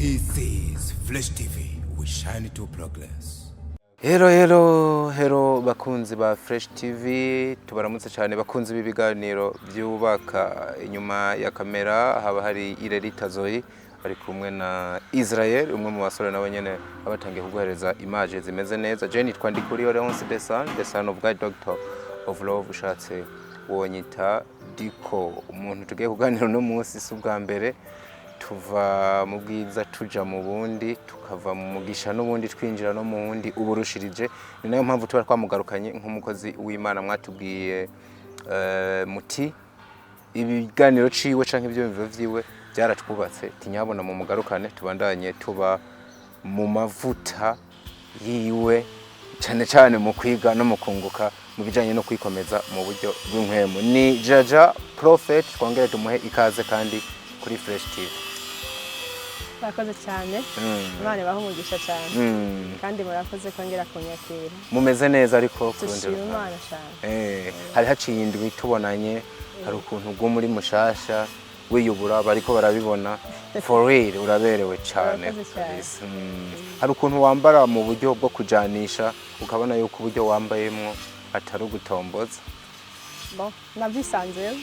This is Flash TV. We shine to progress. Hello, hello, hello, bakunzi ba Fresh TV, tubaramutse cyane, bakunzi b'ibiganiro byubaka. Inyuma ya kamera haba hari Irerita Zoe ari kumwe na Israel, umwe mu basore nabo nyene abatangiye kuguhereza image zimeze neza. Je nitwa Ndikuriyo Leonce Desan, the son of God, doctor of love, ushatse wonyita Diko. Umuntu tugiye kuganira uno munsi si ubwa mbere tuva mu bwiza tuja mu bundi, tukava mu mugisha n'ubundi twinjira no mu wundi uburushirije. Ni nayo mpamvu tuba twamugarukanye nk'umukozi w'Imana. Mwatubwiye muti ibiganiro ciwe canke ivyiyumviro vyiwe byaratwubatse, tinyabona mu mugarukane tubandanye tuba mu mavuta yiwe, cyane cyane mu kwiga no mu kunguka mu bijanye no kwikomeza mu buryo bw'impwemu. Ni Jaja Prophet, twongere tumuhe ikaze kandi kuri Fresh TV. Murakoze cyane. Imana ibahe umugisha cyane. Kandi murakoze kongera kunyakira. Mumeze neza ariko ku rundi Dushima ruhande? Imana cyane. Hari haciye indwi tubonanye, hari ukuntu ubwo muri mushasha wiyubura, bariko barabibona. For real, uraberewe cyane. Murakoze cyane. Kabisa. Hari ukuntu wambara mu buryo bwo kujanisha, ukabona yuko uburyo wambayemwo atari ugutomboza. Bon, nabyisanzeyo.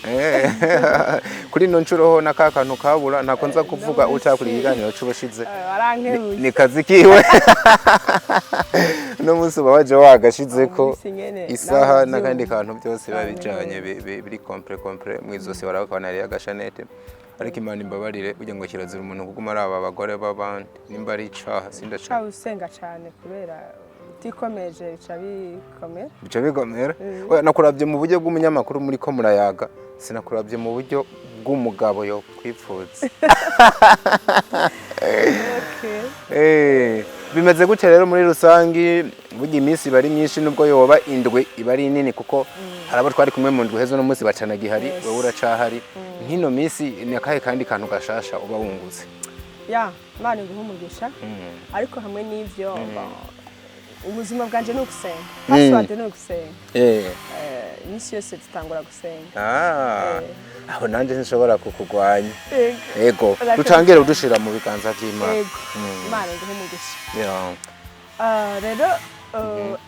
Kuri ino nshuro ho na ka kantu kabura ntako nza kuvuga. No. Utakuri ikiganiro c'ubushize Warankebuye. Ni kazi kiwe uno munsi uba waje wagashizeko. Umunsi nyene, isaha nawe n'akandi uvyumva. kantu byose biba Cyane bijanye rwose. biri complet mw'izosi, barabakabona hariyo agashanete. Ariko Imana imbabarire, burya ngo kirazira umuntu kuguma araba abagore b'abandi, nimba ari icaha sindaca. Ca usenga cyane kubera utikomeje bica bikomera. Bica bigomera. Oya, nakuravye mu buryo bw'umunyamakuru muri ko murayaga, sinakuravye mu buryo bw'umugabo yo kwipfuza. Bimeze gute rero muri rusangi? Burya iminsi iba ari myinshi, nubwo yoba indwi iba ari nini, kuko hari abo twari kumwe mu ndwi heza uno munsi bacanagihari. Wewe uracahari. Nk'ino minsi ni akahe kandi kantu gashasha uba wungutse? Ya, Imana iguhe umugisha. Ariko hamwe n'ivyo, bon, ubuzima bwanje ni ugusenga, password ni ugusenga. Iminsi yose dutangura gusenga. Ah, aho nanje sinshobora kukugwanya. Yego. Ego. Urakoze. Dutangire udushira mu biganza vy'Imana. Yego, Imana iguhe umugisha. Ah, rero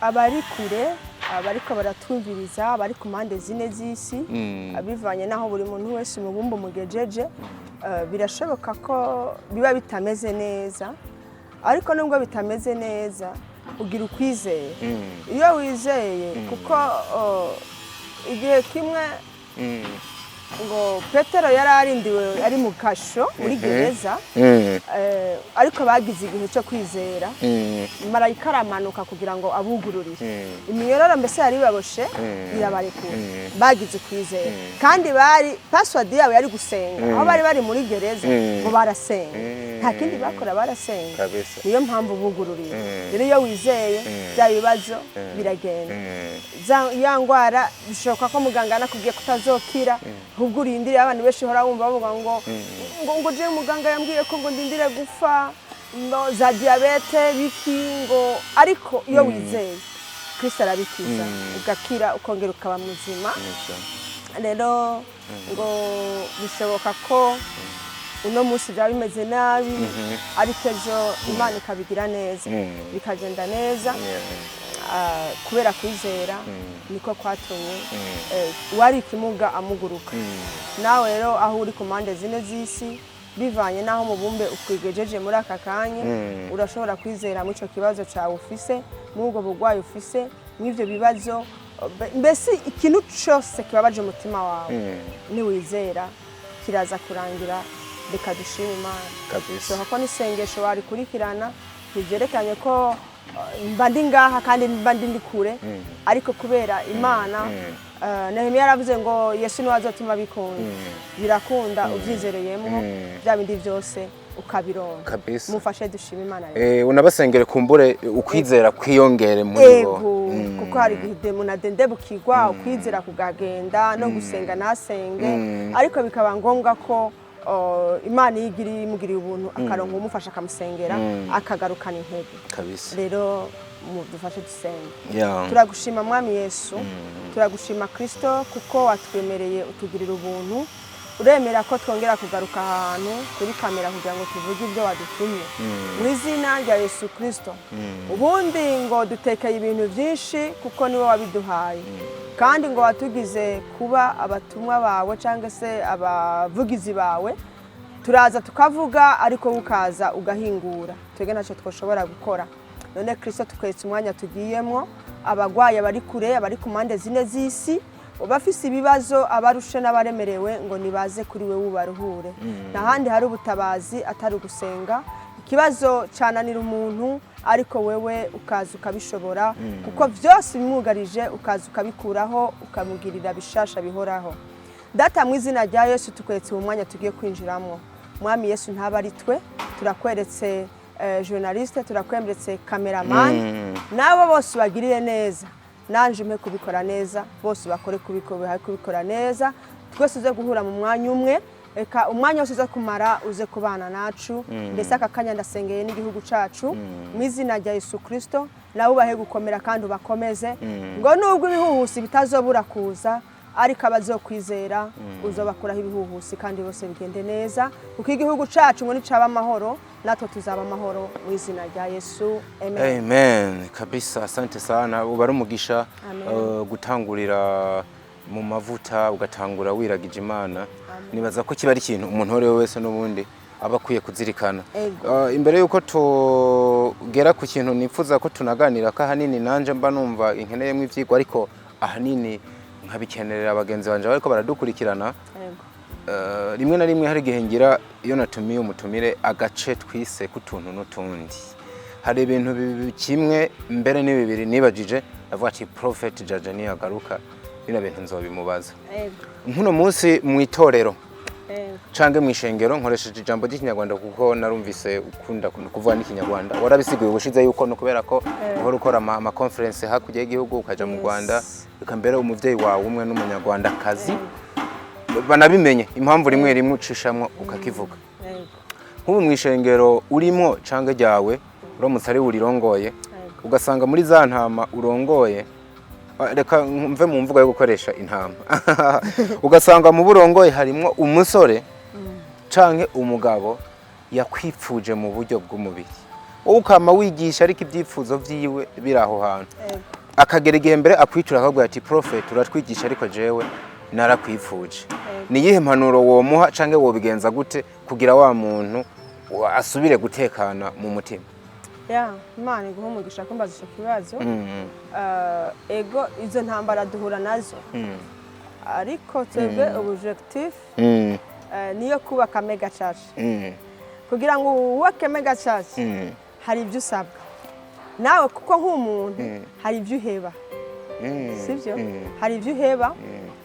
abari kure, abariko baratwumviriza, abari ku mpande zine z'isi, bivanye n'aho buri muntu wese umubumbe umugejeje, birashoboka ko biba bitameze neza, ariko nubwo bitameze neza ugira ukwizera. Iyo wizeye, kuko igihe kimwe ngo Petero yari arindiwe, ari mu kasho muri gereza, ariko bagize igihe cyo kwizera, marayika aramanuka kugira ngo abugururire iminyororo mbese yari ibaboshe, irabarekura. Bagize ukwizera kandi bari password yabo yari gusenga. Aho bari bari muri gereza, ngo barasenga, nta kindi bakora, barasenga. Niyo mpamvu bugururiye. Rero iyo wizeye, bya bibazo biragenda. Ya ngwara bishoboka ko muganga anakubwiye kutazokira, ahubwo urindire. Abantu benshi bahora bumva bavuga ngo je muganga yambwiye ko ngo ndindire gupfa, ngo za diyabete biki ngo, ariko iyo wizeye Kristo arabikiza, ugakira, ukongera ukaba muzima. Rero ngo bishoboka ko uno munsi byaba bimeze nabi, ariko ejo Imana ikabigira neza, bikagenda neza. Ah, kubera kwizera niko kwatumye uwari ikimuga amuguruka. Nawe rero aho uri ku mpande zine z'isi, bivanye n'aho umubumbe ukwigejeje muri aka kanya, urashobora kwizera muri icyo kibazo cyawe ufise, muri ubwo burwayi ufise, muri ibyo bibazo, mbese ikintu cyose kibabaje umutima wawe, niwizera kiraza kurangira. Reka dushime Imana. Bishoboka ko n'isengesho warikurikirana, ntibyerekanye ko mba ndi ngaha kandi mba ndi kure, ariko kubera Imana, Nehemiya yaravuze ngo Yesu niwe azotuma bikunda. Birakunda ubyizereyemo, bya bindi byose ukabironka. Mufashe dushime Imana rero. Unabasengere kumbure ukwizera kwiyongere muri bo. Ego, kuko hari igihe umuntu adendebukirwa, ukwizera kugagenda, no gusenga ntasenge, ariko bikaba ngombwa ko Imana iyo igiriye imugiriye ubuntu, akaronka umufasha akamusengera, akagarukana intege. Rero dufashe dusenge. Turagushima Mwami Yesu, turagushima Kristo, kuko watwemereye utugirira ubuntu. Uremera ko twongera kugaruka ahantu kuri kamera kugira ngo tuvuge ibyo wadutumye mu izina rya Yesu Kirisito. Ubundi ngo dutekeye ibintu byinshi kuko niwe wabiduhaye, kandi ngo watugize kuba abatumwa bawe cyangwa se abavugizi bawe. Turaza tukavuga, ariko wowe ukaza ugahingura. Twebwe ntacyo twashobora gukora. None Kirisito, tukweretse umwanya tugiyemo, abagwayi, abari kure, abari ku mpande zine z'isi, bafise ibibazo, abarushe n'abaremerewe, ngo nibaze kuri wewe ubaruhure. Nta handi hari ubutabazi atari ugusenga. Ikibazo cananira umuntu, ariko wewe ukaza ukabishobora, kuko byose bimwugarije ukaza ukabikuraho, ukamugirira bishasha bihoraho. Data, mu izina rya Yesu, tukweretse uwo mwanya tugiye kwinjiramo. Mwami Yesu, ntaba ari twe, turakweretse journaliste, turakweretse cameraman, nabo bose ubagirire neza, nanje umpe kubikora neza, bose bakore kubikora neza, twese uze guhura mu mwanya umwe. Reka umwanya wose uze kumara uze kubana nacu. Ndetse aka kanya ndasengeye n'igihugu cacu mu izina rya Yesu Kirisito, nawe ubahe gukomera kandi ubakomeze, ngo nubwo ibihuhusi bitazobura kuza, ariko abazokwizera uzobakuraho ibihuhusi kandi bose bigende neza, kuko igihugu cacu ngo nicaba amahoro, natwe tuzaba amahoro, mu izina rya Yesu, amen. Amen kabisa, asante sana. Uba ari umugisha Amen. Gutangurira mu mavuta, ugatangura wiragije Imana. Nibaza ko kiba ari ikintu umuntu uwo ari we wese n'ubundi aba akwiye kuzirikana. Ego. Imbere y'uko tugera ku kintu nifuza ko tunaganira, ko ahanini nanje mba numva inkeneyemo ivyigwa, ariko ahanini nkabikenerera bagenzi banje bariko baradukurikirana. Ego. Rimwe na rimwe hari igihe ngira iyo natumiye umutumire agace twise k'utuntu n'utundi, hari ibintu kimwe mbere ni bibiri nibajije, avuga ati: "Prophet Jaja niyagaruka bino bintu nzobimubaza." Ego. Nk'uno munsi mu itorero Ego. canke mu ishengero, nkoresheje ijambo ry'Ikinyarwanda kuko narumvise ukunda kuvuga n'ikinyarwanda, warabisiguye ubushize yuko no kubera ko uhora ukora ama conference hakurya y'igihugu, ukaja mu Rwanda, reka mbere umuvyeyi wawe umwe n'umunyarwandakazi, banabimenye impamvu rimwe rimwe ucishamwo ukakivuga. Ego. Nk'ubu mu ishengero urimo canke ryawe, uramutse ari urirongoye, Ego. ugasanga muri za ntama urongoye, reka mve mu mvugo yo gukoresha intama, ugasanga mu burongoye harimwo umusore canke umugabo yakwipfuje mu buryo bw'umubiri, wowe ukama wigisha ariko ibyifuzo vyiwe biri aho hantu, Ego. akagera igihe mbere akwitura akabwira ati: "Prophet, uratwigisha ariko jewe narakwipfuje." Ni iyihe mpanuro womuha canke wobigenza gute kugira wa muntu asubire gutekana mu mutima? Ya, Imana iguha umugisha kumbaza icyo kibazo. Ego, izo ntambara duhura nazo, ariko twebwe objectif niyo kubaka mega church. Kugira ngo wubake mega church, hari ibyo usabwa nawe, kuko nk'umuntu hari ibyo uheba, sibyo? Hari ibyo uheba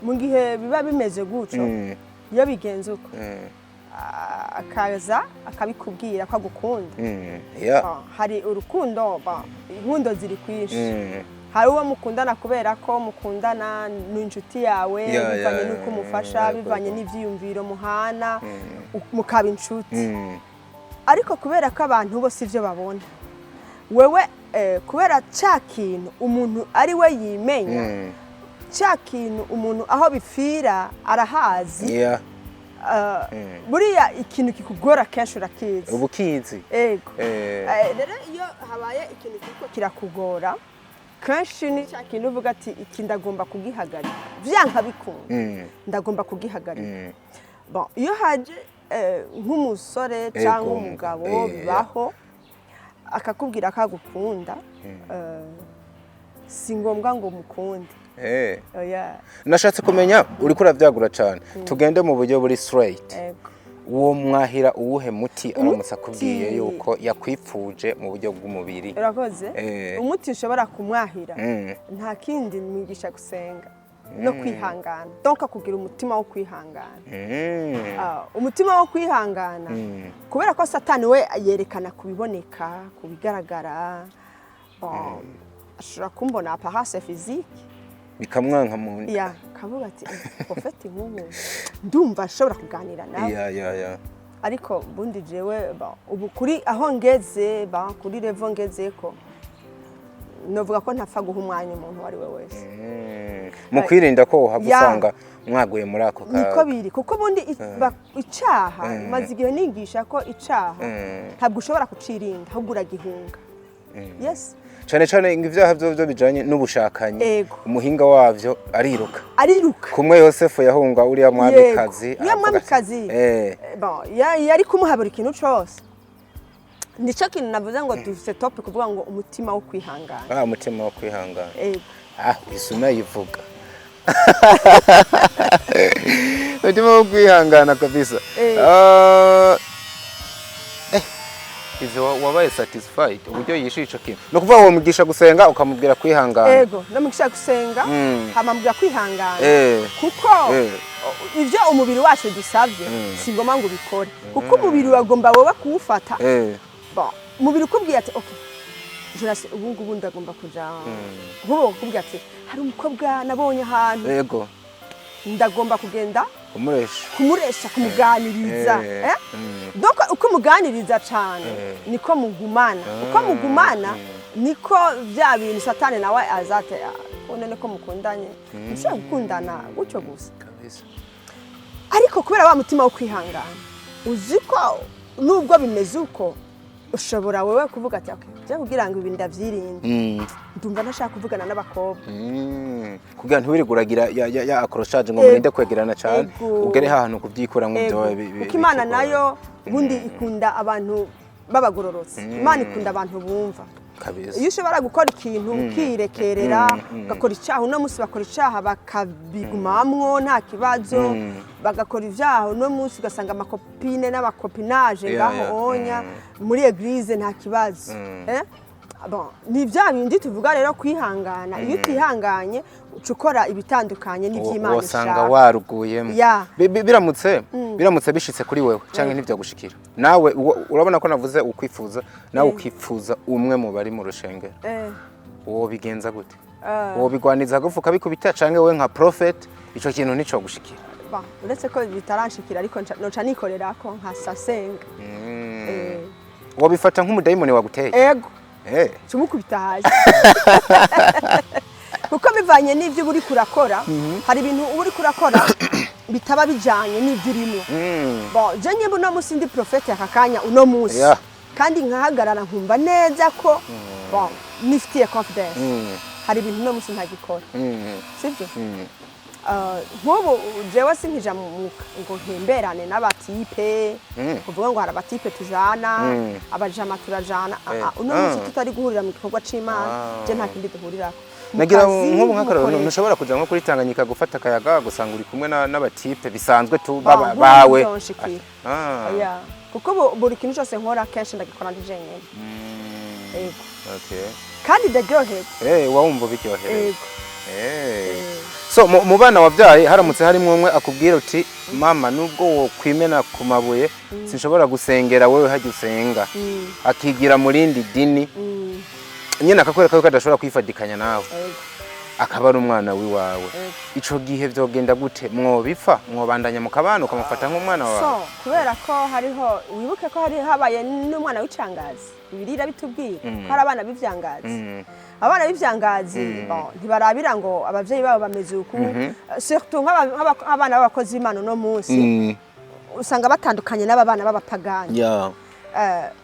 mu gihe biba bimeze gutyo. Iyo bigenze uko, akaza akabikubwira ko agukunda, hari urukundo, inkundo ziri kwinshi. Hari uwo mukundana kubera ko mukundana, ni inshuti yawe, bivanye n'uko umufasha, bivanye n'ibyiyumviro muhana, mukaba inshuti. Ariko kubera ko abantu bose ibyo babona wewe, kubera cya kintu umuntu ari we yimenya, cya kintu umuntu aho bipfira arahazi. Buriya ikintu kikugora kenshi urakizi. Ubukizi. Ego. Rero iyo habaye ikintu kiriko kirakugora kenshi, ni cya kintu uvuga ati: "Iki ndagomba kugihagarika vyanka bikunda, ndagomba kugihagarika." Bon, iyo haje nk'umusore cyangwa umugabo, bibaho akakubwira ko agukunda, si ngombwa ngo mukunde. Oya. Nashatse kumenya, uriko uravyagura cane, tugende mu buryo buri straight. Ego. Uwo mwahira uwuhe muti aramutse akubwiye yuko yakwipfuje mu buryo bw'umubiri? Urakoze. Umuti ushobora kumwahira, nta kindi, mwigisha gusenga no kwihangana, donc kugira umutima wo kwihangana. Umutima wo kwihangana, kubera ko Satani we yerekana kubiboneka, ku bigaragara. Bon, ashobora kumbona apparence physique, bikamwanka mu nda. Ya, kavuga ati: "Prophète nk'ubu ndumva ashobora kuganira nawe." Ya ya ya Ariko bundi jewe, bon, ubu kuri aho ngeze, bon, kuri level ngezeko, novuga ko ntapfa guha umwanya umuntu uwo ari we wese. Mu kwirinda ko uhava usanga mwaguye muri ako Niko kaga. biri, kuko ubundi icaha, maze igihe nigisha ko icaha ntabwo ushobora kucirinda, ahubwo uragihunga, yes. Cyane cyane ngo ibyaha byo bijanye n'ubushakanyi, umuhinga wavyo ariruka. Ariruka. Kumwe Yosefu yahunga uriya mwamikazi. Yego. Uriya Aravuga ati, mwamikazi. Bon, yari kumuha buri kintu cose. Nico kintu navuze ngo dufite topic kuvuga ngo umutima wo kwihangana. Ah, umutima wo kwihangana. Ego. Ah, wise unayivuga, umutima wo kwihangana kabisa. Ah, ivyo wabaye satisfied uburyo yishuye ico kintu? Ni ukuvuga uwo mugisha gusenga, ukamubwira kwihangana. Ego, ndamugisha gusenga, hama mbwira kwihangana, kuko ivyo umubiri wacu dusavye si ngombwa ngo ubikore, kuko umubiri wagomba wowe kuwufata. Bon, umubiri ukubwiye ati: "Okay Jonas, ubu ngubu ndagomba kuja," nk'ubu ukubwiye ati: "Hari umukobwa nabonye ahantu, ndagomba kugenda kumuresha." Kumuresha, kumuganiriza. Eh? Donc uko umuganiriza cyane, niko mugumana. Uko mugumana, niko bya bintu Satani nawe azate: "Ah, none ko mukundanye, mushobora gukundana gutyo gusa." Kabisa. Ariko kubera wa mutima wo kwihangana, uzi ko nubwo bimeze uko, ushobora wewe kuvuga ati: "Okay, byo kugira ngo ibi ndabyirinde, ndumva ntashaka kuvugana n'abakobwa." Kugira ntiwirirwe uragira ya accrochage ngo murinde kwegerana cyane, ugere hahantu kubyikuramo ibyo Kuko Imana bikugora. nayo ubundi ikunda abantu b'abagororotsi. Imana ikunda abantu bumva. Iyo ushobora gukora ikintu ukirekerera, ugakora icyaha uno munsi, bakora icyaha bakabigumamwo nta kibazo, bagakora ibyaha uno munsi, ugasanga amacopines n'amacopinage ngaho onya muri église nta kibazo. Eh? Bon, ni bya bindi tuvuga rero, kwihangana. Iyo utihanganye, uca ukora ibitandukanye n'iby'Imana Wosanga ishaka. waruguyemo. Biramutse bishitse kuri wewe cyangwa ntibyagushikira nawe, urabona ko navuze ukwifuza, nawe ukifuza umwe mu bari mu rushengero, wobigenza gute? Wobigwaniza hagufi ukabikubita, canke wowe nka prophet ico kintu nico gushikira? Bon, uretse ko bitaranshikira, ariko noca nikorera ko nkasasenga. Wobifata nk'umudayimoni waguteye? Ego. Cumukubita hasi, kuko bivanye n'ibyo uba uriko urakora. Hari ibintu uba uriko urakora bitaba bijanye n'ibyo urimo. Bon, je nyimba uno munsi ndi prophète aka kanya uno munsi, kandi nkahagarara nkumva neza ko, bon, nifitiye confidence, hari ibintu uno munsi ntagikora, sibyo? Nk'ubu jewe sinkija mu mwuka ngo ntemberane n'abatypes, kuvuga ngo hari abatypes tujana, abajama turajana. Ah, ah, uno munsi tutari guhurira mu gikorwa c'Imana, je nta kindi duhurirako. Mu Nagira kazi, nk'ubu nk'akarorero, nk'umukoresha. ntushobora kuja nko kuri Tanganyika gufata akayaga, gusanga uri kumwe n'abatypes bisanzwe tu Ba, baba nk'ubu bawe? ntivyonshikira. Oya, kuko buri kintu cyose nkora kenshi ndagikora ndi jenyine. Ego. Kandi ndaryoherwa. Wumva biryohereye? Ego. So mu bana wabyaye, haramutse harimo umwe akubwira uti: "Mama, nubwo wokwimena ku mabuye, sinshobora gusengera wewe hajya usenga," akigira mu rindi dini, nyine akakwereka yuko adashobora kwifadikanya nawe, akaba ari umwana w'iwawe, ico gihe vyogenda gute? Mwobipfa, mwobandanya mu kabano, ukamufata nk'umwana wawe? So kubera ko hariho, wibuke ko hari habaye n'umwana w'icangazi, Bibiliya irabitubwira ko hari abana b'ivyangazi. Abana b'ivyangazi, bon, ntibarabira ngo abavyeyi babo bameze uku, surtout nk'abana b'abakozi b'Imana uno munsi, usanga batandukanye n'aba bana b'abapagani.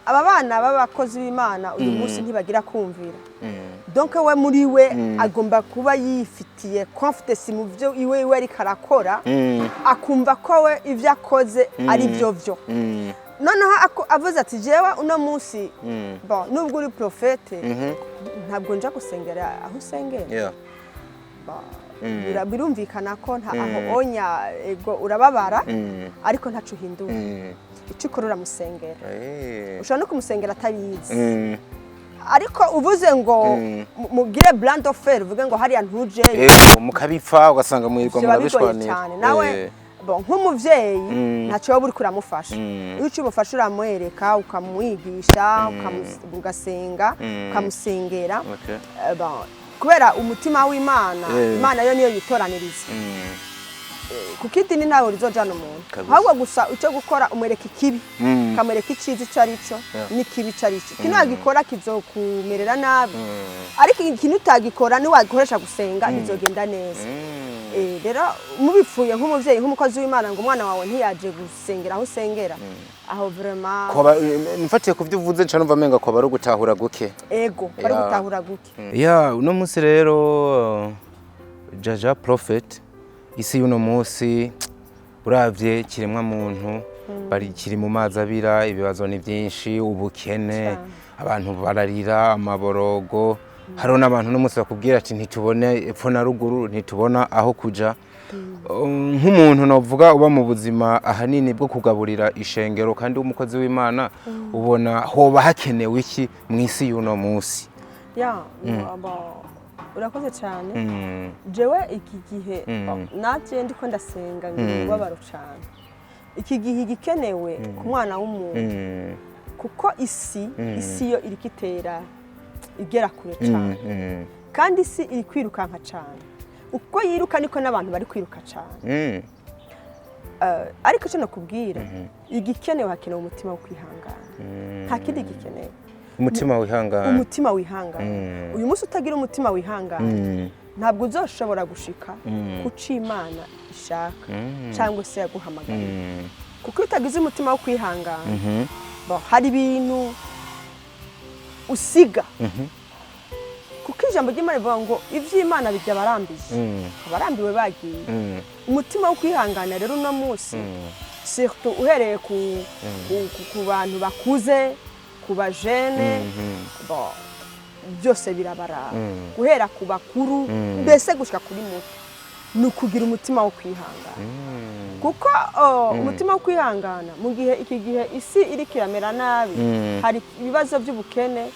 Aba bana b'abakozi b'Imana uyu munsi ntibagira kumvira. Donc we muri we agomba kuba yifitiye confidence mu byo iwe iwe ariko arakora, akumva ko we ibyo akoze ari byo byo. Noneho avuze ati: "Jewe uno munsi, bon, nubwo uri prophète, ntabwo nja gusengera aho usengera." Birumvikana ko nta aho onya. Ego, urababara, ariko ntaco uhindura. Icyo ukora, uramusengera. Ushobora no kumusengera atabizi, ariko uvuze ngo mugire bras de fer, uvuge ngo hariya ntujeyo, Mukabipfa, ugasanga murirwa biba bigoye murabishwanira. cyane. Nawe, bon, nk'umuvyeyi, ntacyo waba uriko uramufasha. Iyo uciye umufasha, uramwereka, ukamwigisha, ugasenga, ukamusengera. Bon, kubera umutima w'Imana, Imana yo niyo yitoraniriza. Kuko idini ntawe rizojana umuntu. Ahubwo gusa icyo gukora, umwereka ikibi, ukamwereka icyiza icyo ari cyo n'ikibi icyo ari cyo. Ikintu wagikora kizokumerera nabi, ariko ikintu utagikora niwagikoresha gusenga bizogenda neza. Rero mubipfuye nk'umuvyeyi, nk'umukozi w'Imana, ngo umwana wawe ntiyaje gusengera aho usengera, aho vraiment Mfatiye ku byo uvuze, nca numva amenga ko bari ugutahura guke. Ego, bari gutahura guke. Ya, uno munsi rero, Jaja Prophet, isi y'uno munsi uravye kiremwa muntu bari kiri mu mazi abira, ibibazo ni byinshi, ubukene, abantu bararira amaborogo. Hariho n'abantu uno munsi bakubwira ati ntitubone epfo na ruguru, ntitubona aho kuja. Nk'umuntu novuga uba mu buzima ahanini bwo kugaburira ishengero kandi w'umukozi w'Imana, ubona hoba hakenewe iki mu isi y'uno munsi? Ya, urakoze cyane. Jewe iki gihe natwe ndiko ndasenga ngira umubabaro cyane. Iki gihe igikenewe ku mwana w'umuntu, kuko isi yo iriko itera igera kure cyane, kandi isi iri kwirukanka cyane. Uko yiruka niko n'abantu bari kwiruka cyane. Ariko icyo nakubwira, igikenewe, hakenewe umutima wo kwihangana, nta kindi gikenewe. Umutima wihangana. Umutima wihangana. Uyu munsi utagira umutima wihangana, ntabwo uzoshobora gushika ku co Imana ishaka cyangwa se yaguhamagariye, kuko iyo utagize umutima wo kwihangana, bon, hari ibintu usiga, kuko ijambo ry'Imana rivuga ngo iby'Imana bijya abarambiye, abarambiwe bagiye. Umutima wo kwihangana rero uno munsi, surtout uhereye ku bantu bakuze, ku bajene, bon, byose birabaraba, guhera ku bakuru mbese gushika kuri muto, ni ukugira umutima wo kwihangana, kuko umutima wo kwihangana mu gihe iki gihe isi iriko iramera nabi, hari ibibazo by'ubukene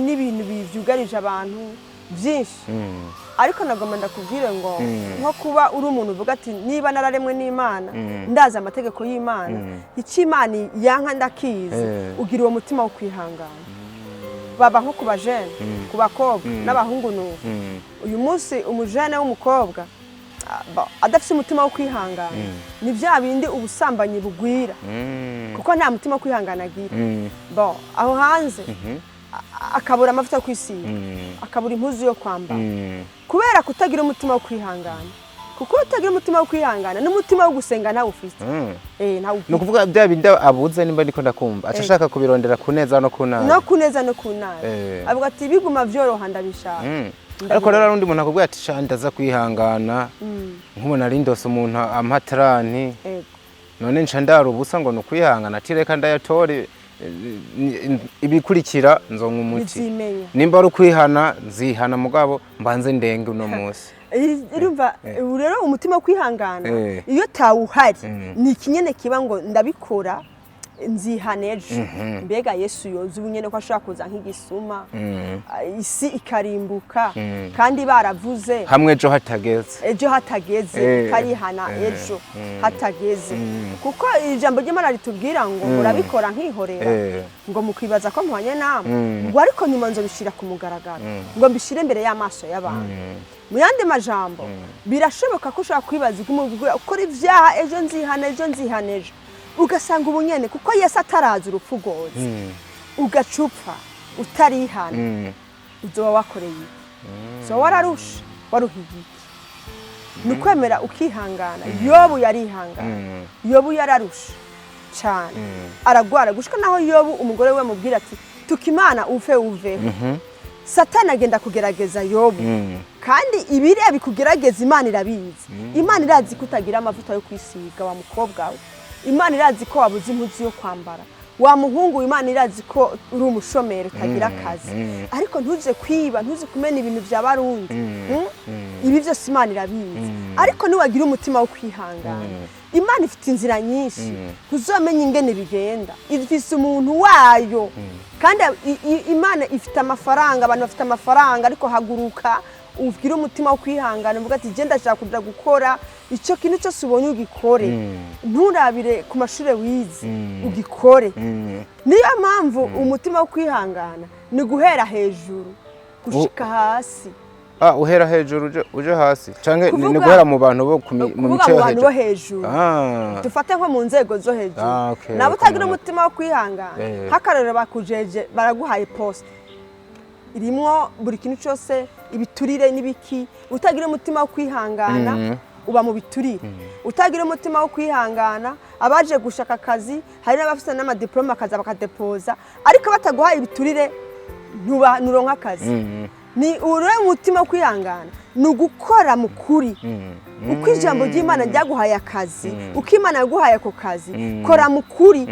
n'ibintu byugarije abantu byinshi. Ariko nagomba ndakubwire ngo nko kuba uri umuntu uvuga ati niba nararemwe n'Imana, ndazi amategeko y'Imana, icyo Imana yanka ndakizi, ugira uwo mutima wo kwihangana. Baba nko ku bajene, ku bakobwa n'abahungu, nuko uyu munsi umujene w'umukobwa adafite umutima wo kwihangana, ni bya bindi ubusambanyi bugwira, kuko nta mutima wo kwihangana agira. Bon, aho hanze akabura amavuta yo kwisiga, akabura impuzu yo kwambara, kubera kutagira umutima wo kwihangana. Kuko iyo utagira umutima wo kwihangana, n'umutima wo gusenga ntawe ufite. Ntawe Ni ufite. ukuvuga bya bindi abuze, nimba ndiko ndakumva, aca ashaka kubirondera ku neza no ku nabi. No kuneza no ku nabi. Avuga ati biguma vyoroha ndabishaka. Ariko rero hari undi muntu akubwira ati sha, ndaza kwihangana, nk'ubu nari ndose umuntu ampa 30, none nca ndara ubusa ngo ni ukwihangana, ati reka ndayatore, ibikurikira nzonka umuti. Bizimenya. Nimba ari ukwihana nzihana, mugabo mbanze ndenge uno munsi. Urumva, ubu rero umutima wo kwihangana, iyo tawuhari, ni ikinyene kiba ngo ndabikora nzihana ejo. Mbega Yesu yoza ubu nyene ko ashobora kuza nk'igisuma, isi ikarimbuka, kandi baravuze hamwe ejo hatageze. Ejo hatageze, ukarihana ejo hatageze, kuko ijambo ry'Imana ritubwira ngo murabikora nkihorera, ngo mukwibaza ko mpwanye namwe, ngo ariko nyuma nzobishyira ku mugaragaro, ngo mbishyire imbere y'amaso y'abantu. Mu yandi majambo, birashoboka ko ushobora kwibaza ukora ibyaha, ejo nzihana, ejo nzihana, ejo, ugasanga ubu nyene, kuko Yesu ataraza urupfu rwoza, ugacupfa utarihana, uzoba wakoreye iki? Uzoba wararushe, waruhiye iki? Ni ukwemera ukihangana. Yobu yarihangana. Yobu yararushe cyane, aragwara, gushika naho Yobu umugore we amubwira ati tuka Imana ufe uveho. Satani agenda kugerageza Yobu, kandi ibiriya bikugerageza Imana irabizi. Imana irazi ko utagira amavuta yo kwisiga, wa mukobwa we. Imana irazi ko wabuze impuzu yo kwambara, wa muhungu. Imana irazi ko uri umushomeri utagira akazi, ariko ntuze kwiba, ntuze kumena ibintu bya barundi. Ibi byose Imana irabizi. Ariko niwagira umutima wo kwihangana, Imana ifite inzira nyinshi, ntuzomenya ingene bigenda. Ifise umuntu wayo, kandi Imana ifite amafaranga, abantu bafite amafaranga. Ariko haguruka ugire umutima wo kwihangana, uvuga ati genda, ndashaka kuja gukora icyo kintu cyose ubonye ugikore, nturabire ku mashuri wize, ugikore. Niyo mpamvu umutima wo kwihangana ni guhera hejuru gushika hasi. Ah, uhera hejuru uje hasi canke ni Kuvuga- guhera mu bantu bo mu Kuvuga mico mu yo bantu bo hejuru? hejuru. Ah. Dufate nko mu nzego zo hejuru. Ah, okay, Nabo okay. utagira umutima wo kwihangana, nk'akarorero bakujeje, baraguhaye poste irimwo buri kintu cyose, ibiturire n'ibiki. Utagira umutima wo kwihangana, uba mu biturire. Utagira umutima wo kwihangana, abaje gushaka akazi, hari n'abafite n'amadiplome, akaza bakadepoza, ariko bataguhaye ibiturire ntuba nturonka akazi. Ni ure umutima wo kwihangana, ni ugukora mu kuri. Uko ijambo ry'Imana ryaguhaye akazi, uko Imana yaguhaye ako kazi, kora mu kuri.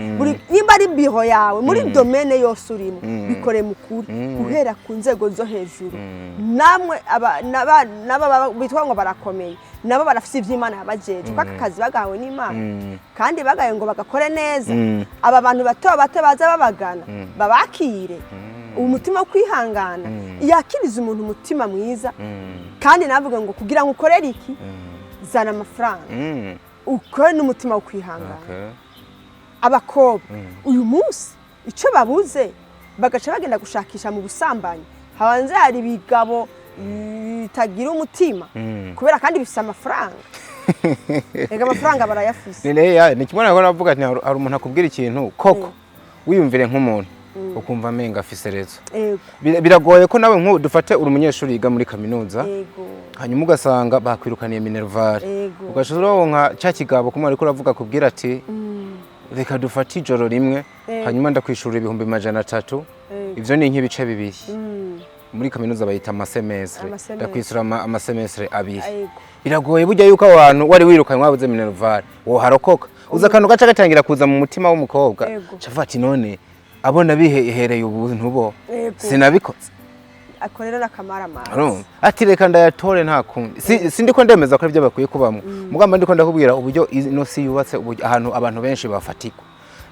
Nimba ari biro yawe, muri domaine yose urimo, bikore mu kuri, guhera ku nzego zo hejuru. Namwe n'aba bitwa ngo barakomeye, nabo barafite iby'Imana yabajeje, kuko aka kazi bagahawe n'Imana, kandi bagaye ngo bagakore neza. Aba bantu bato bato baza babagana, babakire. Umutima wo kwihangana yakiriza umuntu umutima mwiza. Kandi navuga ngo kugira ngo ukorere iki, zana amafaranga, ukore n'umutima wo kwihangana. Abakobwa uyu munsi icyo babuze, bagaca bagenda gushakisha mu busambanyi. Hanze hari ibigabo bitagira umutima, kubera kandi bifite amafaranga. Reka, amafaranga barayafise. Ni kimwe nako navuga ati hari umuntu akubwira ikintu koko, wiyumvire nk'umuntu ukumva amenga afise rezo. Biragoye ko nawe, nk'ubu dufate uri umunyeshuri yiga muri kaminuza, hanyuma ugasanga bakwirukaniye minerval, ugaca uronka cya kigabo kumwe ariko uravuga, kubwira ati: "Reka dufate ijoro rimwe, hanyuma ndakwishurira 300,000." Ivyo ni nk'ibice bibiri. Muri kaminuza bayita amasemestre. Amasemestre. Ndakwishyura amasemestre abiri. Biragoye Biragoye burya yuko abantu wari wirukanywe, wabuze minerval, woharokoka. Uza akantu gaca gatangira kuza mu mutima w'umukobwa, cavuga ati: "None abona bihereye ubuntu bo sinabikoze?" Ako rero n'akamaramaza. Urumva? Ati: "Reka ndayatore, nta kundi." Sindiko ndemeza ko aribyo bakwiye kubamwo, mugamba ndiko ndakubwira uburyo ino si yubatse, uburyo ahantu abantu benshi bafatirwa.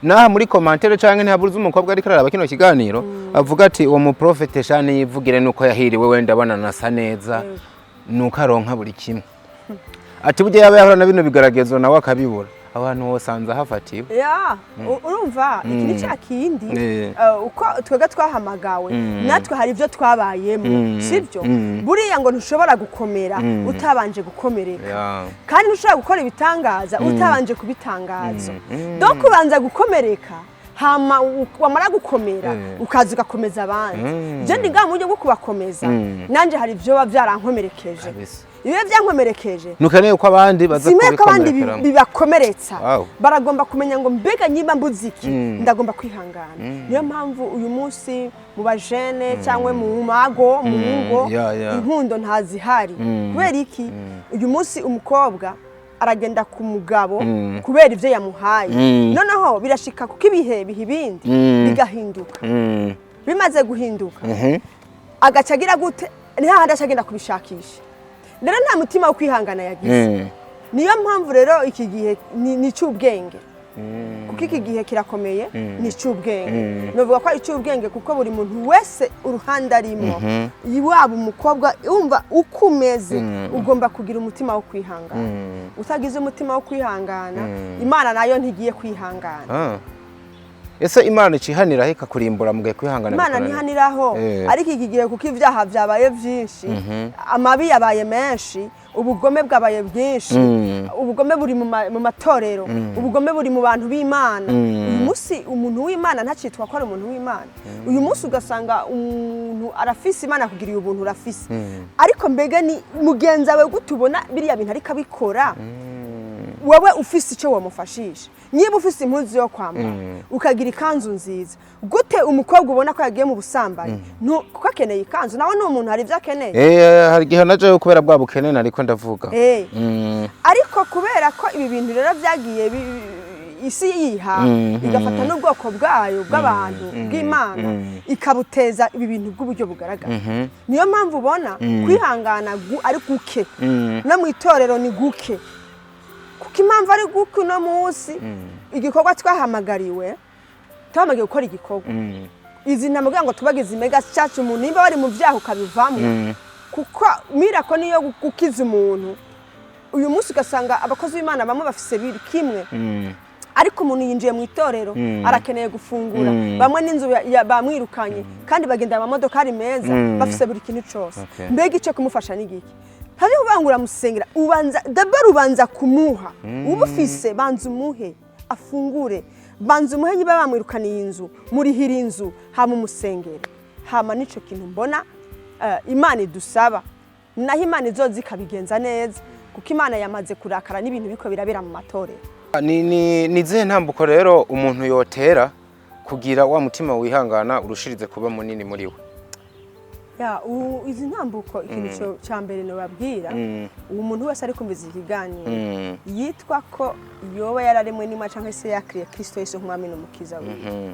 Naha muri commentaire canke ntihabuze umukobwa ariko araraba kino kiganiro avuga ati: "Uwo muprofete shani yivugire nuko yahiriwe, wenda abona nasa neza, nuko aronka buri kimwe." Ati burya yaba yahora na bino bigaragezo nawe akabibura, aho hantu hosanze hafatiwe. Ya, urumva iki ni cya kindi, uko twebwe twahamagawe, natwe hari ibyo twabayemo, sibyo? Buriya ngo ntushobora gukomera utabanje gukomereka, kandi ntushobora gukora ibitangaza utabanje kubitangaza. Donc ubanza gukomereka, hama wamara gukomera, ukaza ugakomeza abandi. Je ndi ngaha mu buryo bwo kubakomeza. Nanjye hari ibyo biba byarankomerekeje. Ibiba byankomerekeje, ntukeneye ko abandi baza simwe ko abandi kubikomerekeramo. bibakomeretsa. Baragomba kumenya ngo mbega nyimba mbuze iki, ndagomba kwihangana. Niyo mpamvu uyu munsi mu bajene cyangwa mu mago, mu ngo, ya, ya. inkundo ntazihari. Kubera iki? Uyu munsi umukobwa aragenda ku mugabo kubera ibyo yamuhaye. Noneho birashika, kuko ibihe biha ibindi, bigahinduka. Bimaze guhinduka, agaca agira gute? Ni hahandi aca agenda kubishakisha. Rero nta mutima wo kwihangana yagize. Niyo mpamvu rero iki gihe ni icy'ubwenge, kuko iki gihe kirakomeye, ni icy'ubwenge. Novuga ko ari icy'ubwenge kuko buri muntu wese uruhande arimo, waba umukobwa, wumva uko umeze, ugomba kugira umutima wo kwihangana. Utagize umutima wo kwihangana, Imana nayo ntigiye kwihangana. Ah. Ese Imana icihaniraho ikakurimbura mu gihe kwihangana Imana bikunaniye? ntihaniraho. Ariko iki gihe, kuko ibyaha byabaye byinshi, amabi yabaye menshi, ubugome bwabaye bwinshi, ubugome buri mu matorero, ubugome buri mu bantu b'Imana. Uyu munsi umuntu w'Imana ntacitwa ko ari umuntu w'Imana. Uyu munsi ugasanga umuntu arafise, Imana akugiriye ubuntu, urafise, ariko mbega ni mugenzi wawe gute ubona biriya bintu ariko abikora, wowe ufise icyo wamufashisha? Niba ufise impuzu yo kwambara, ukagira ikanzu nziza, gute umukobwa ubona ko yagiye mu busambanyi? Kuko akeneye ikanzu, nawe ni umuntu, hari ibyo akeneye. Hari igihe naje kubera bwa bukene nariko ndavuga. Ariko kubera ko ibi bintu rero byagiye isi yiha, igafata n'ubwoko bwayo bw'abantu bw'Imana, ikabuteza ibi bintu bw'uburyo bugaragara. Niyo mpamvu ubona kwihangana ari guke, no mu itorero ni guke. Kuko impamvu ari guke, uno munsi igikorwa twahamagariwe, twahamagariwe gukora igikorwa, izi ntama kugira ngo tubagize imega cyacu. Umuntu nimba wari mu byaha ukabivamo, kuko miracle niyo gukiza umuntu. Uyu munsi ugasanga abakozi b'Imana bamwe bafise biri kimwe. Ariko umuntu yinjiye mu itorero, arakeneye gufungura. Bamwe n'inzu bamwirukanye, kandi bagenda mu mamodokari meza, bafise buri kintu cyose. Mbega icyo kumufasha ni giki? Ntabyo kuvuga ngo uramusengera. Ubanza d'abord, ubanza kumuha. Uba ufise, banza umuhe afungure, banza umuhe. Niba bamwirukaniye inzu, murihira inzu, hama umusengere. Hama nico kintu mbona Imana idusaba, naho Imana izoza ikabigenza neza, kuko Imana yamaze kurakara n'ibintu biko birabera mu matorero. Ni izihe ntambuko rero umuntu yotera kugira wa mutima wihangana urushirize kuba munini muri we? Ya, izi ntambuko, ikintu cya mbere nobabwira, uwo muntu wese ari kumviza ikiganiro yitwa ko yoba yararemwe n'Imana cyangwa se yakiriye Kristo Yesu nk'umwami n'umukiza wiwe,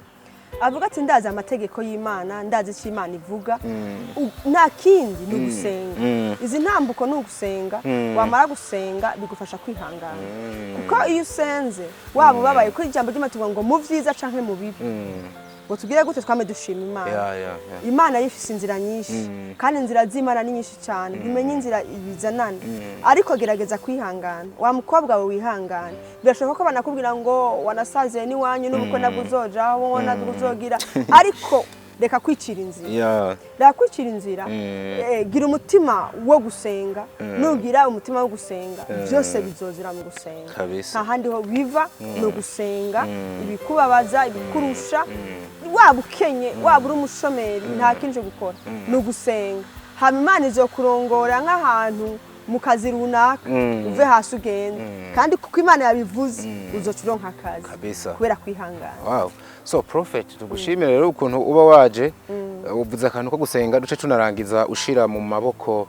avuga ati: "Ndazi amategeko y'Imana, ndazi icyo Imana ivuga." Nta kindi, ni ugusenga. Izi ntambuko ni ugusenga. Wamara gusenga, bigufasha kwihangana, kuko iyo usenze, waba ubabaye, ko ijambo ry'Imana tuvuga ngo mu vyiza canke mu bibi, ngo tugire gute? Twame dushima Imana. Ya. Imana yifise inzira nyinshi, kandi inzira z'Imana ni nyinshi cyane, ntumenye inzira ibizanana. Ariko gerageza kwihangana, wa mukobwa we, wihangane. Birashoboka ko banakubwira ngo wanasaziye n'iwanyu, n'ubukwe nabwo uzojaho, nabwo uzogira, ariko reka kwicira inzira. Reka kwicira inzira. Gira umutima wo gusenga. Nugira umutima wo gusenga, byose bizozira mu gusenga. Nta handi ho biva, ni ugusenga. Ibikubabaza, ibikurusha, waba ukenye, waba uri umushomeri, nta kindi cyo gukora, ni ugusenga. Hama Imana izokurongora nk'ahantu mu kazi runaka, uve hasi ugende, kandi kuko Imana yabivuze, uzoca uronka akazi kubera kwihangana. Wow. So prophet, tugushimire rero ukuntu uba waje, uvuze akantu ko gusenga, duce tunarangiza ushira mu maboko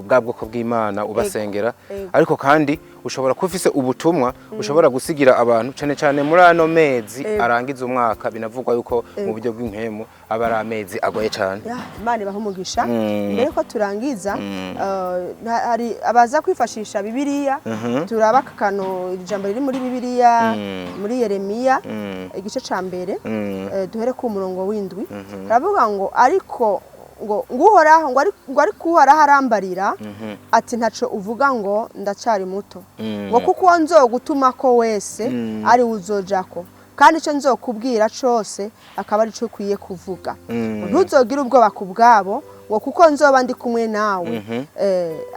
bwa bwoko bw'Imana, ubasengera. Ariko kandi ushobora kuba ufise ubutumwa ushobora gusigira abantu, cyane cyane muri ano mezi arangiza umwaka. Binavugwa yuko mu buryo bw'impemu aba ari amezi agoye cyane. Ya, Imana ibaha umugisha. Mbere ko turangiza, hari abaza kwifashisha Bibiliya, turaba aka kantu, iri jambo riri muri Bibiliya, muri Yeremiya, igice ca mbere, duhere ku murongo w'indwi. Aravuga ngo ariko ngo Uhoraho ngo ariko Uhoraho arambarira ati: "Ntaco uvuga ngo ndacari muto, ngo kuko uwo nzogutuma ko wese ari we uzojako, kandi icyo nzokubwira cose akaba ari cyo ukwiye kuvuga. Ntuzogire ubwoba ku bwabo, ngo kuko nzoba ndi kumwe nawe."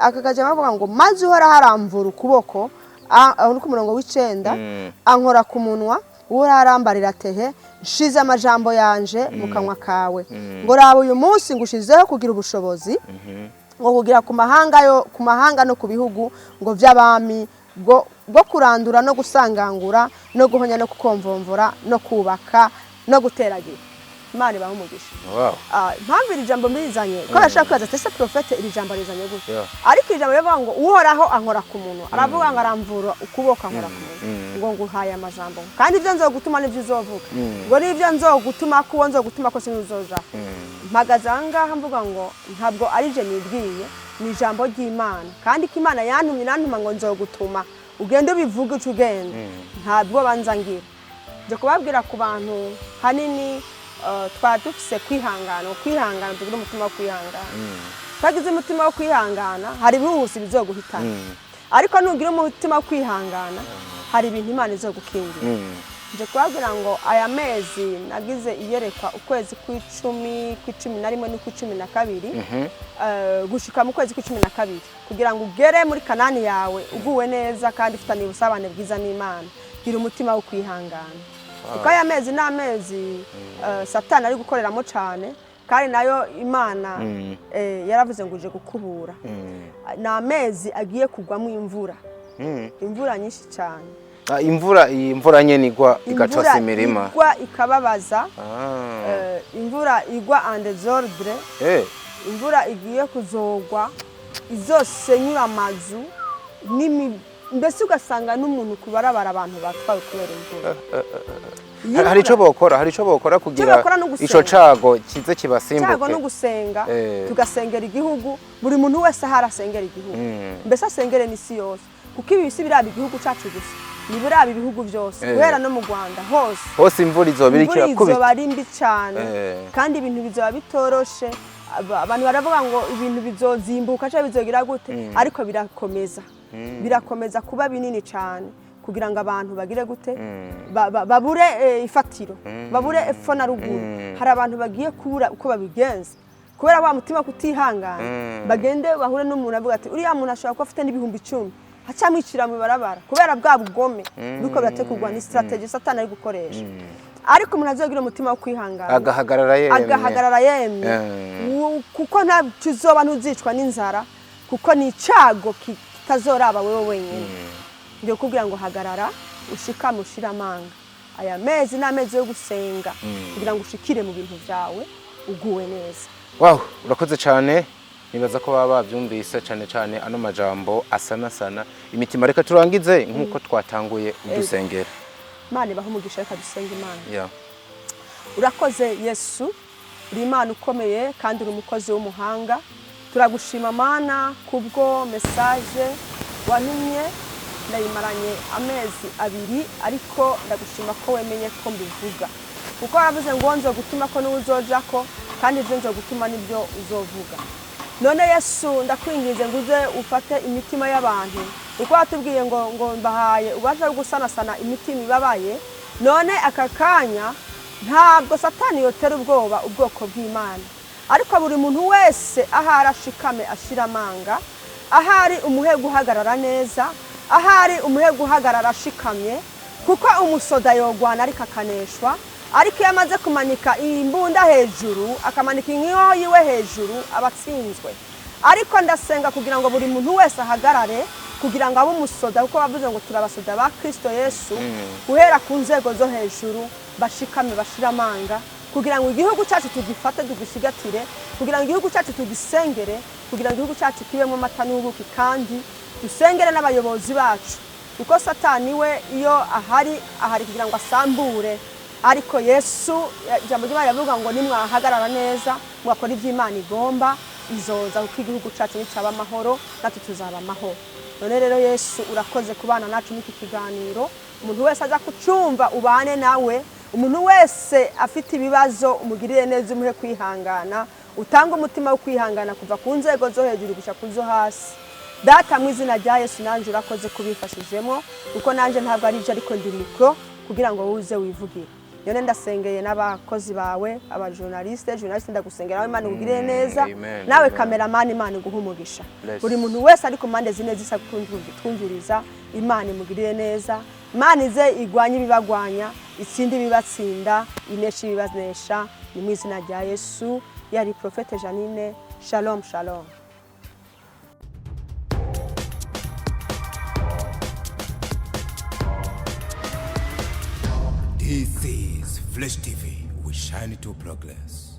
Aka kajambo bavuga ngo maze Uhoraho aramvura ukuboko, aho ni ku murongo w'icenda, ankora ku munwa. Uhoraho arambarira atehe: "Nshize amajambo yanje mu kanwa kawe, ngo raba, uyu munsi ngushizeho kugira ubushobozi, ngo kugira ku mahanga, yo ku mahanga no ku bihugu ngo by'abami, bwo kurandura no gusangangura no guhonya no kukomvomvora no kubaka no guteragira." Imana ibahe umugisha. Impamvu iri jambo mbirizanye, ko bashobora kwibaza ati: "Ese prophète iri jambo rizanye gute?" Ariko iri jambo rivuga ngo Uhoraho ankora ku munwa, aravuga ngo aramvura ukuboko, ankora ku munwa, ngo nguhaye amajambo, kandi ibyo nzogutuma nibyo uzovuga, ngo n'ibyo nzogutuma ko uwo nzogutuma ko sinuzoja. Mpagaze aha ngaha mvuga ngo ntabwo ari je nibwiye, ni ijambo ry'Imana, kandi ko Imana yantumye, inantuma ngo nzogutuma ugende ubivuge, uca ugenda. Ntabwo banza ngira nje kubabwira ku bantu hanini, twari dufise kwihangana, kwihangana, tugire umutima wo kwihangana. Twagize umutima wo kwihangana, hari ibihuhusi bizoguhitana, ariko nugira umutima wo kwihangana, hari ibintu Imana izogukingira. Nje kubabwira ngo aya mezi nagize iyerekwa ukwezi kw'icumi, kw'icumi na rimwe n'ukw'icumi na kabiri, gushika mu kwezi kw'icumi na kabiri. Kugira ngo ugere muri Kanani yawe uguwe neza kandi ufitaniye ubusabane bwiza n'Imana, gira umutima wo kwihangana, kuko aya mezi ni amezi Satani ari gukoreramo cyane, kandi nayo Imana yaravuze ngo uje gukubura. Ni amezi agiye kugwamo imvura, imvura nyinshi cyane. Ah, imvura, iyi mvura nyene igwa igatosa Imvura imirima? igwa ikababaza. Imvura igwa en désordre. Imvura igiye kuzogwa izosenyura amazu mbese ugasanga n'umuntu kubarabara, abantu batwawe kubera imvura. Iyi Hari ico bokora, hari ico bokora kugira Bokora ni ugusenga. ico cago kize Cyago kibasimbuke? No gusenga. Tugasengera igihugu, buri muntu wese ahari asengera igihugu, mbese asengere n'isi yose, kuko ibi si biraba igihugu cyacu gusa, ni biraba ibihugu byose, guhera no mu Rwanda hose. Hose imvura izoba iriko Imvura irakubita. izoba ari mbi cyane, kandi ibintu bizoba bitoroshe. Abantu baravuga ngo ibintu bizozimbuka cyangwa bizogira gute, ariko birakomeza kuba binini cyane. Kugira ngo Kugira ngo abantu bagire gute? Babure ifatiro, babure epfo na ruguru. Hari abantu bagiye kubura uko babigenza kubera wa mutima kutihangana. Bagende bahure n'umuntu avuga ati: "Uriya muntu ashobora kuba afite n'10,000," acamwicira mu ibarabara kubera bwa bugome biriko birategurwa. Ni strategy Satani ari gukoresha. Ariko umuntu azogira umutima wo kwihangana, agahagarara yemye, agahagarara yemye, kuko nta tuzoba, ntuzicwa n'inzara, kuko ni icago kitazoraba wewe wenyine. Ngiye kukubwira ngo hagarara ushikame, ushire amanga. Aya mezi ni amezi yo gusenga kugira ngo ushikire mu bintu byawe uguwe neza. Wow, urakoze cyane. Nibaza ko baba babyumvise cyane cyane ano majambo asanasana imitima. Reka turangize nk'uko twatanguye, udusengera. Imana ibahe umugisha. Reka dusenge Imana. Urakoze Yesu, uri Imana ukomeye kandi uri umukozi w'umuhanga. Turagushima Mana kubwo message wantumye. Ndayimaranye amezi 2, ariko ndagushima ko wemenye ko mbivuga, kuko waravuze ngo nzo gutuma ko niwe uzoja ko, kandi ibyo nzo gutuma nibyo uzovuga. None Yesu, ndakwinginze ngo uze ufate imitima y'abantu, kuko watubwiye ngo mbahaye ububasha bwo gusanasana imitima ibabaye. None aka kanya ntabwo Satani yotera ubwoba ubwoko bw'Imana, ariko buri muntu wese ahari ashikame, ashira amanga. Ahari umuhe guhagarara neza, ahari umuhe guhagarara ashikamye, kuko umusoda yogwana ariko akaneshwa. Ariko iyo amaze kumanika imbunda hejuru, akamanika inkoho yiwe hejuru, aba atsinzwe. Ariko ndasenga kugira ngo buri muntu wese ahagarare kugira ngo abe umusoda, kuko bavuze ngo turi abasoda ba Kristo Yesu. Guhera ku nzego zo hejuru bashikame, bashire amanga, kugira ngo igihugu cyacu tugifate, tugisigatire, kugira ngo igihugu cyacu tugisengere, kugira ngo igihugu cyacu kibemo amata n'ubuki, kandi dusengere n'abayobozi bacu, kuko Satani we iyo ahari, ahari kugira ngo asambure. Ariko Yesu, ijambo ry'Imana rivuga ngo nimwahagarara neza, mwakora ibyo Imana igomba, izoza, kuko igihugu cyacu nicyaba amahoro, natwe tuzaba amahoro. None rero Yesu, urakoze kubana nacu muri iki kiganiro. Umuntu wese aza kucumva, ubane nawe. Umuntu wese afite ibibazo, umugirire neza, umuhe kwihangana, utange umutima wo kwihangana kuva ku nzego zo hejuru gusa ku zo hasi. Data, mu izina rya Yesu, nanjye urakoze kubifashijemo, kuko nanjye ntabwo ari ibyo, ariko ndi micro kugira ngo wuze wivugire. None ndasengeye n'abakozi bawe, abajournaliste. Journaliste, ndagusengera nawe, Imana ikugirire neza. Amen, nawe amen. Cameraman, Imana iguhe umugisha. Bless. Buri muntu wese ari ku mpande zine zisa twumviriza, Imana imugirire neza. Imana ize igwanye ibibagwanya, itsinde ibibatsinda, ineshe ibibanesha. Ni mu izina rya Yesu. Yari Prophète Janine. Shalom, shalom. This is Flash TV. We shine to progress.